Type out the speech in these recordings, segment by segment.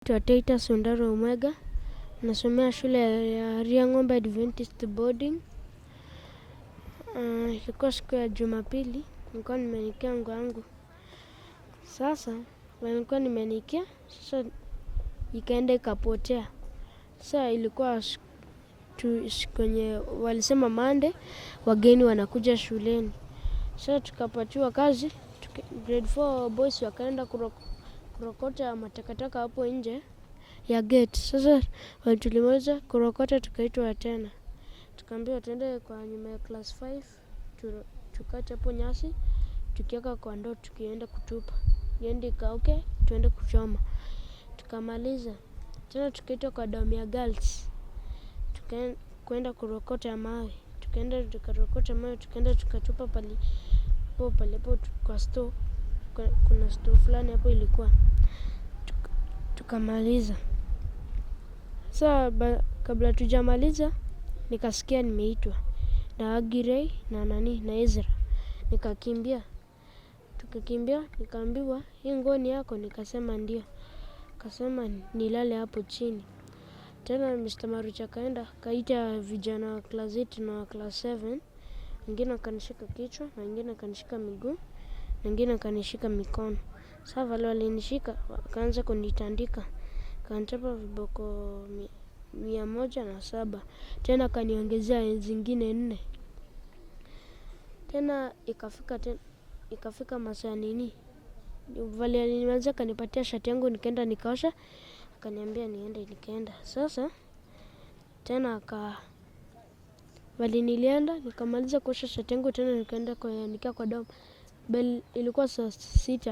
Naitwa Titus Ondaro Omwega, nasomea shule ya Riang'ombe Adventist Boarding. Ilikuwa siku ya Jumapili, nilikuwa nimeanikia nguo yangu. Sasa nilikuwa nimeanikia, sasa ikaenda ikapotea. Sasa ilikuwa kwenye walisema Monday wageni wanakuja shuleni. Sasa tukapatiwa kazi, grade 4 boys wakaenda kurokota matakataka hapo nje ya gate. Sasa tulimaliza kurokota tukaitwa tena. Tukaambiwa tuende kwa nyuma ya class 5 tukate hapo nyasi tukiweka kwa ndoo tukienda kutupa. Iende ikauke tuende kuchoma. Tukamaliza. Tena tukaitwa kwa dorm ya girls. Tukaenda kurokota mawe. Tukaenda tukarokota mawe tukaenda tukatupa palipo palipo kwa store. Kuna store fulani hapo ilikuwa. Tukamaliza. Sasa kabla tujamaliza nikasikia nimeitwa na Agirei na nani na Ezra. Nikakimbia. Tukakimbia nikaambiwa hii nguo ni yako, nikasema ndio. Akasema nilale hapo chini. Tena Mr. Marucha akaenda kaita vijana wa class 8 na wa class 7. Wengine wakanishika kichwa na wengine wakanishika miguu na wengine wakanishika mikono. Sasa wale walinishika wakaanza kunitandika. Kanichapa viboko 107. Tena akaniongezea zingine 4. Tena ikafika masaa nini. Vile alimaliza akanipatia shati yangu nikaenda nikaosha. Akaniambia niende nikaenda. Sasa tena aka vile nilienda nikamaliza kuosha shati yangu tena nikaenda kuianikia kwa dorm. Bell ilikuwa saa 6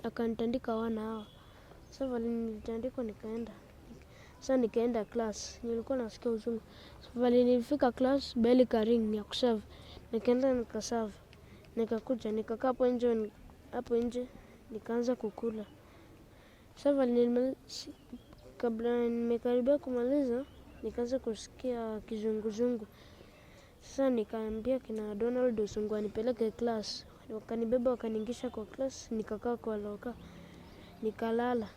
akanitandika 1 hour. Sasa vile nilitandikwa nikaenda. Sasa nikaenda class. Nilikuwa nasikia uchungu. Vile nilifika class bell ikaring ya kuserve. Nikaenda nikaserve. Nikakuja nikakaa hapo nje hapo nje nikaanza kukula. Sasa vile kabla nimekaribia kumaliza nikaanza kusikia kizunguzungu. Sasa nikaambia kina Donald Osungu wanipeleke class. Wakanibeba wakaniingisha kwa class nikakaa kwa locker. Nikalala.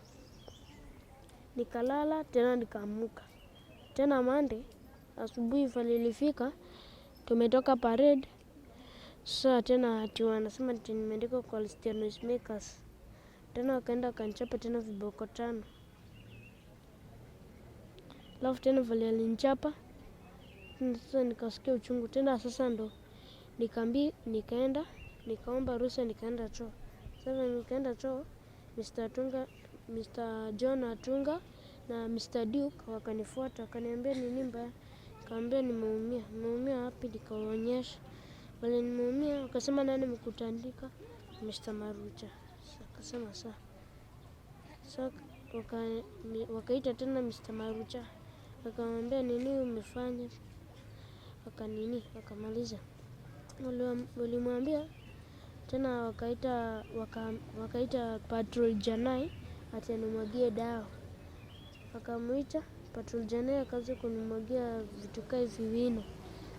Nikalala tena nikaamuka. Tena Monday asubuhi vile ilifika tumetoka parade. Sasa tena ati wanasema ati nimeandikwa kwa list ya noisemakers. Tena wakaenda wakanichapa tena viboko 5. Alafu tena vile alinichapa sasa nikasikia uchungu tena. Sasa ndo nikaenda nikaomba ruhusa nikaenda choo. Sasa nikaenda choo, Mr. Tunga, Mr. John Atunga na Mr. Duke wakanifuata wakaniambia nini mbaya. Nikamwambia nimeumia. Nimeumia wapi? Nikawaonyesha. Wale nimeumia wakasema nani amekutandika? Mr. Marucha. Akasema sawa. Sasa wakaita tena Mr. Marucha. Akamwambia nini umefanya? Wakanini, wakamaliza. Walimwambia tena wakaita Patrol Janai ati animwagie dawa. Wakamuita Patrol Janai akaanza kunimwagia vitu kai viwino.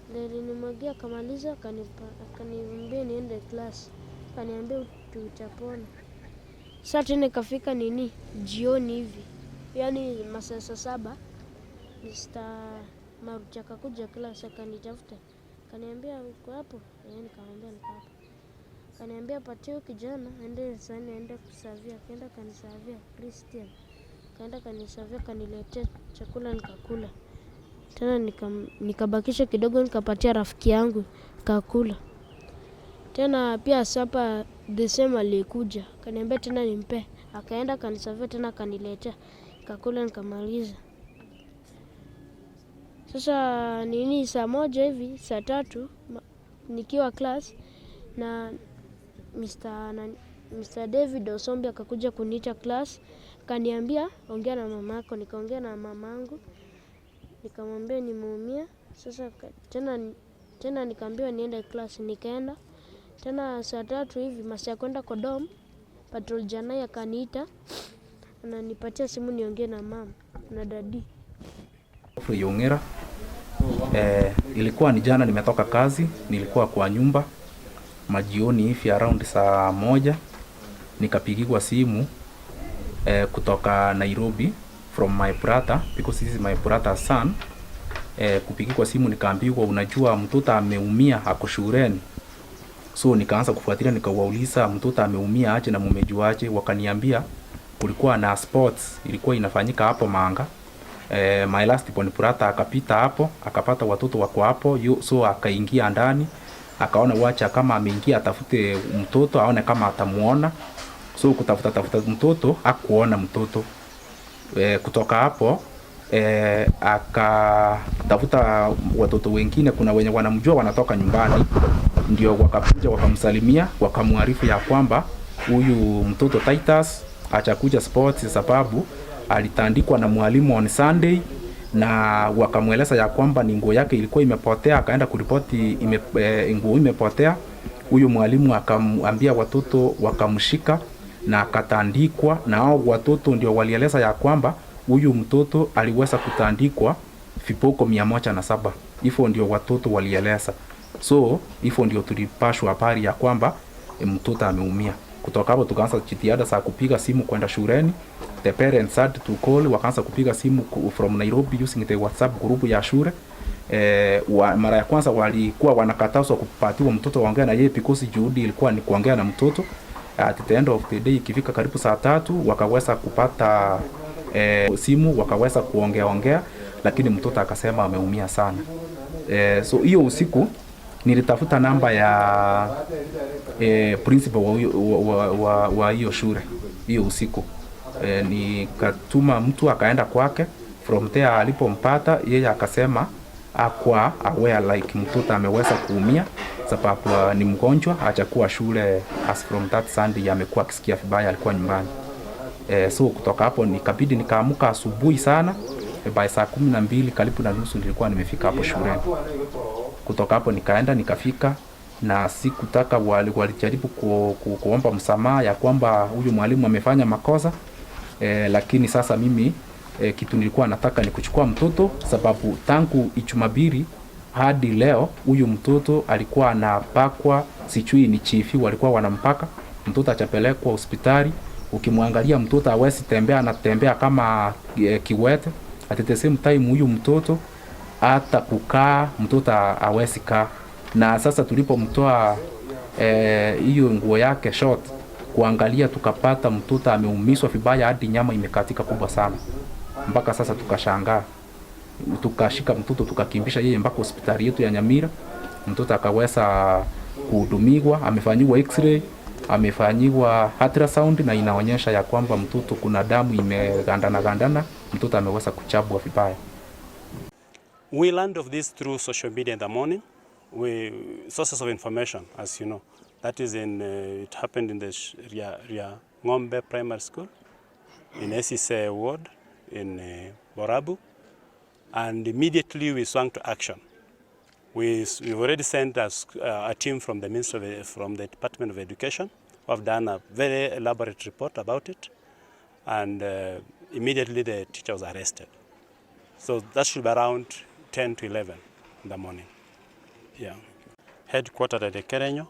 Ndio alinimwagia akamaliza akaniambia niende class. Akaniambia tutapona. Sasa tena ikafika nini jioni hivi. Yaani masaa saa 7 Mr. Marucha akakuja class akanitafuta. Akaniambia uko hapo? Nikamwambia niko hapo. Akaniambia patia huyu kijana aende sahani aende kusavia. Akaenda akanisavia Christian. Akaenda akanisavia akaniletea chakula nikakula. Tena nikabakisha kidogo nikapatia rafiki yangu kakula. Tena pia sapa the same alikuja. Akaniambia tena nimpe. Akaenda akanisavia tena akaniletea. Nikakula nikamaliza. Sasa nini saa 1 hivi, saa 3 nikiwa class na Mr. David Osombi akakuja kuniita class. Akaniambia ongea na mamako. Nikaongea na mamangu. Nikamwambia nimeumia. Sasa tena nikaambiwa niende class, nikaenda. Tena saa 3 hivi masaa ya kwenda kwa dorm, Patrol Janai akaniita. Ananipatia simu niongee na mama na daddy. Yongera. Ilikuwa ni jana nimetoka kazi, nilikuwa kwa nyumba majioni hivi around saa 1 nikapigiwa simu eh, kutoka Nairobi from my brother because this is my brother's son. Eh, kupigikwa simu nikaambiwa, unajua mtoto ameumia ako shuleni. So nikaanza kufuatilia, nikawauliza mtoto ameumia aje na mumejuaje? Wakaniambia kulikuwa na sports ilikuwa inafanyika hapo Manga. Eh, my last born brother akapita hapo akapata watoto wako hapo so akaingia ndani akaona wacha kama ameingia atafute mtoto aone kama atamuona. So kutafuta tafuta mtoto akuona mtoto. E, kutoka hapo e, akatafuta watoto wengine, kuna wenye wanamjua wanatoka nyumbani, ndio wakakuja wakamsalimia, wakamwarifu ya kwamba huyu mtoto Titus achakuja sports sababu alitandikwa na mwalimu on Sunday, na wakamweleza ya kwamba ni nguo yake ilikuwa imepotea, akaenda kuripoti ime, e, nguo imepotea. Huyu mwalimu akamwambia watoto wakamshika na akatandikwa, na hao watoto ndio walieleza ya kwamba huyu mtoto aliweza kutandikwa viboko 107. Hivyo ndio watoto walieleza. So hivyo ndio tulipashwa habari ya kwamba e, mtoto ameumia. Kutoka hapo tukaanza jitihada za kupiga simu kwenda shuleni. The parents had to call, wakaanza kupiga simu from Nairobi using the WhatsApp group ya shule. Eh, wa, mara ya kwanza walikuwa wanakatazwa kupatiwa mtoto waongea na yeye because juhudi ilikuwa ni kuongea na mtoto. At the end of the day ikifika karibu saa tatu wakaweza kupata eh, simu wakaweza kuongea ongea, lakini mtoto akasema ameumia sana. Eh, so hiyo usiku nilitafuta namba ya eh, principal wa hiyo wa, wa, wa hiyo shule hiyo usiku eh, nikatuma mtu akaenda kwake. From there alipompata yeye akasema akwa aware like mtoto ameweza kuumia sababu ni mgonjwa, hajakuwa shule as from that Sunday amekuwa akisikia vibaya, alikuwa nyumbani. Eh, so kutoka hapo nikabidi nikaamuka asubuhi sana eh, by saa 12 karibu na nusu nilikuwa nimefika hapo shuleni. Kutoka hapo nikaenda nikafika, na sikutaka walijaribu kuomba msamaha ya kwamba huyu mwalimu amefanya makosa eh, lakini sasa mimi eh, kitu nilikuwa nataka ni kuchukua mtoto, sababu tangu Jumapili hadi leo huyu mtoto alikuwa anapakwa, sijui ni chifi walikuwa wanampaka mtoto, achapelekwa hospitali. Ukimwangalia mtoto hawezi tembea, anatembea kama eh, kiwete. At the same time huyu mtoto hata kukaa mtoto hawezi kaa. Na sasa tulipomtoa hiyo eh, nguo yake short kuangalia, tukapata mtoto ameumizwa vibaya hadi nyama imekatika kubwa sana. Mpaka sasa tukashangaa, tukashika mtoto tukakimbisha yeye mpaka hospitali yetu ya Nyamira. Mtoto akaweza kuhudumiwa, amefanyiwa x-ray, amefanyiwa ultrasound na inaonyesha ya kwamba mtoto kuna damu imegandana gandana, mtoto ameweza kuchabwa vibaya. We learned of this through social media in the morning. We, sources of information, as you know. That is in, it happened in the Ria Ngombe Primary School in Esise Ward in Borabu. And immediately we swung to action. We've already sent us, a team from the Ministry of, from the Department of Education who have done a very elaborate report about it. And immediately the teacher was arrested. So that should be around 10 to 11 in the morning. Yeah. Headquartered at Ekerenyo,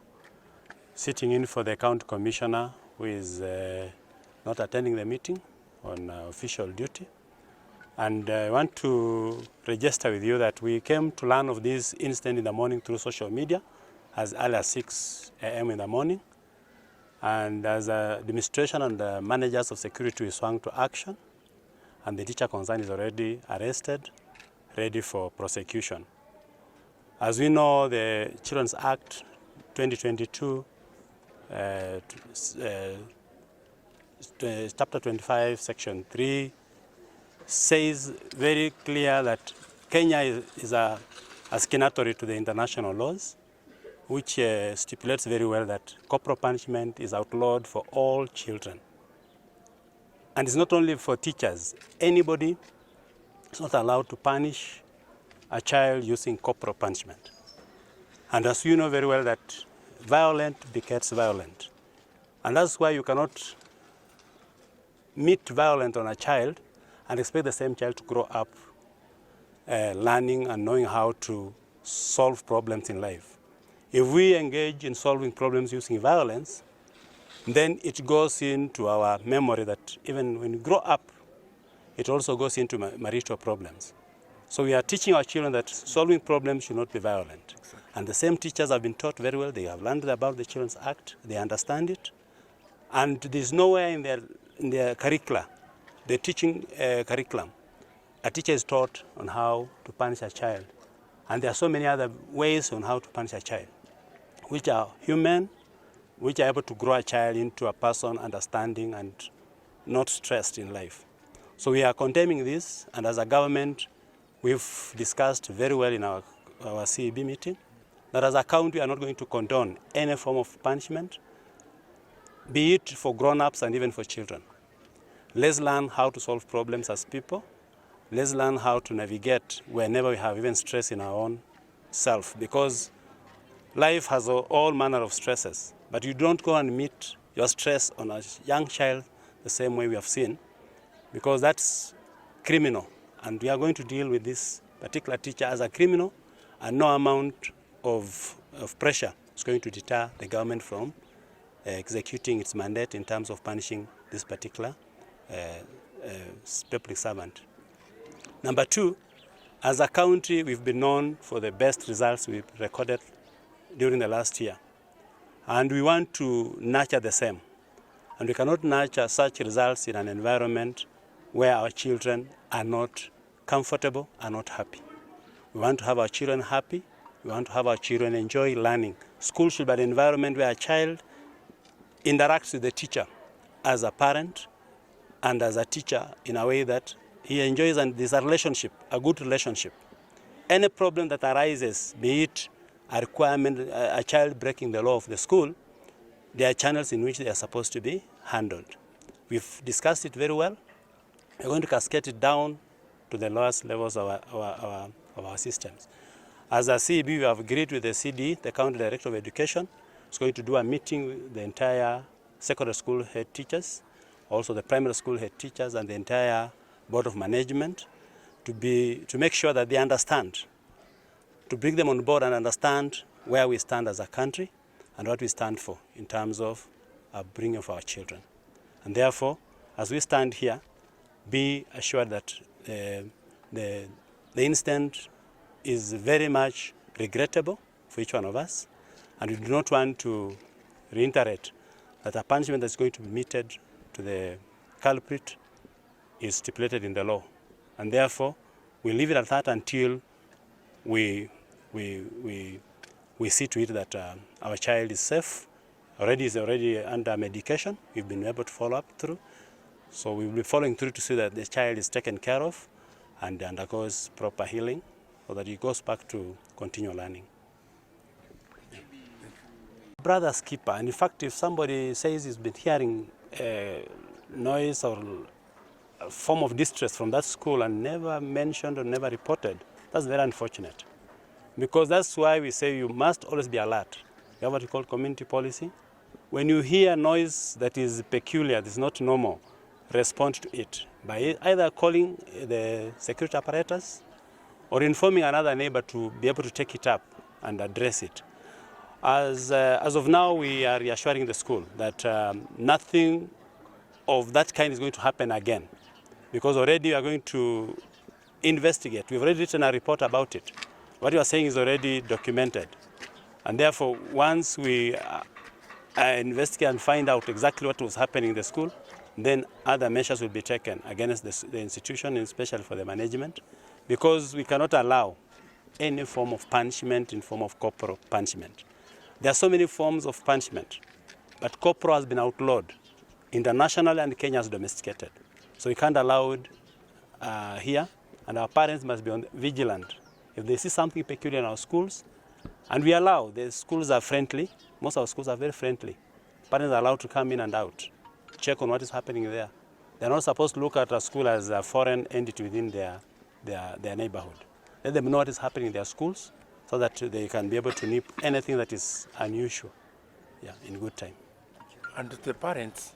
sitting in for the county commissioner who is not attending the meeting on official duty. And I want to register with you that we came to learn of this incident in the morning through social media as early as 6 a.m. in the morning. And as a administration and the managers of security, we swung to action. And the teacher concerned is already arrested, ready for prosecution. As we know, the Children's Act 2022, Chapter 25, Section 3, says very clear that Kenya is a signatory to the international laws, which stipulates very well that corporal punishment is outlawed for all children. And it's not only for teachers. Anybody is not allowed to punish a child using corporal punishment. And as you know very well that violent begets violent. And that's why you cannot meet violence on a child and expect the same child to grow up learning and knowing how to solve problems in life. If we engage in solving problems using violence, Then it goes into our memory that even when we grow up, it also goes into marital problems. So we are teaching our children that solving problems should not be violent. Exactly. And the same teachers have been taught very well. They have learned about the Children's Act. They understand it. And there's nowhere in their, in their curricula, the teaching curriculum, a teacher is taught on how to punish a child. And there are so many other ways on how to punish a child, which are human, which are able to grow a child into a person understanding and not stressed in life. So we are condemning this, and as a government, we've discussed very well in our, our CEB meeting that as a county, we are not going to condone any form of punishment, be it for grown-ups and even for children. Let's learn how to solve problems as people. Let's learn how to navigate whenever we have even stress in our own self, because life has all manner of stresses. But you don't go and meet your stress on a young child the same way we have seen, because that's criminal. And we are going to deal with this particular teacher as a criminal, and no amount of, of pressure is going to deter the government from executing its mandate in terms of punishing this particular public servant. Number two, as a county, we've been known for the best results we've recorded during the last year. And we want to nurture the same. And we cannot nurture such results in an environment where our children are not comfortable, are not happy. We want to have our children happy. We want to have our children enjoy learning. School should be an environment where a child interacts with the teacher as a parent and as a teacher in a way that he enjoys and there's a relationship, a good relationship. Any problem that arises, be it a requirement, a child breaking the law of the school, there are channels in which they are supposed to be handled. We've discussed it very well. We're going to cascade it down to the lowest levels of our, our, our, of our systems. As a CEB, we have agreed with the CD, the County Director of Education, is going to do a meeting with the entire secondary school head teachers, also the primary school head teachers and the entire board of management to, be, to make sure that they understand, to bring them on board and understand where we stand as a country and what we stand for in terms of upbringing of our children. And therefore, as we stand here, be assured that the, the incident is very much regrettable for each one of us, and we do not want to reiterate that a punishment that's going to be meted to the culprit is stipulated in the law. And therefore, we leave it at that until we, we, we, we see to it that our child is safe. Already is already under medication. We've been able to follow up through. So we will be following through to see that the child is taken care of and undergoes proper healing so that he goes back to continue learning. Brother's keeper. And in fact, if somebody says he's been hearing noise or a form of distress from that school and never mentioned or never reported, that's very unfortunate. Because that's why we say you must always be alert. We have what we call community policy. When you hear noise that is peculiar, that is not normal, respond to it by either calling the security apparatus or informing another neighbor to be able to take it up and address it. As, as of now, we are reassuring the school that nothing of that kind is going to happen again because already we are going to investigate. We've already written a report about it. What you are saying is already documented. And therefore, once we investigate and find out exactly what was happening in the school, then other measures will be taken against the, the institution, and especially for the management, because we cannot allow any form of punishment in form of corporal punishment. There are so many forms of punishment, but corporal has been outlawed internationally and Kenya has domesticated. So we can't allow it here, and our parents must be on vigilant. If they see something peculiar in our schools, and we allow, the schools are friendly, most of our schools are very friendly. Parents are allowed to come in and out, check on what is happening there. They're not supposed to look at a school as a foreign entity within their, their, their neighborhood. Let them know what is happening in their schools so that they can be able to nip anything that is unusual yeah, in good time. And the parents,